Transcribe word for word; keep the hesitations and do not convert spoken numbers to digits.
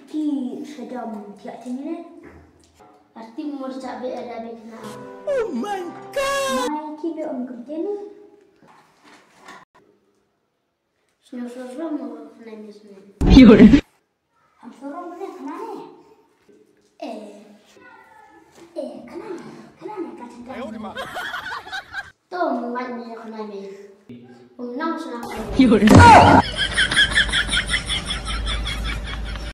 Ki sedam tiak tini ne. Arti mur cak be ada be kena. Oh my God. Mai ki be om kemtene. Sino sosro mo kena ni sini. Yur. Am soro mo ne kena ne. Eh. Eh, kena ne. Kena ne ka cinta. To mo mai ni kena ne. Um nang sana. Yur.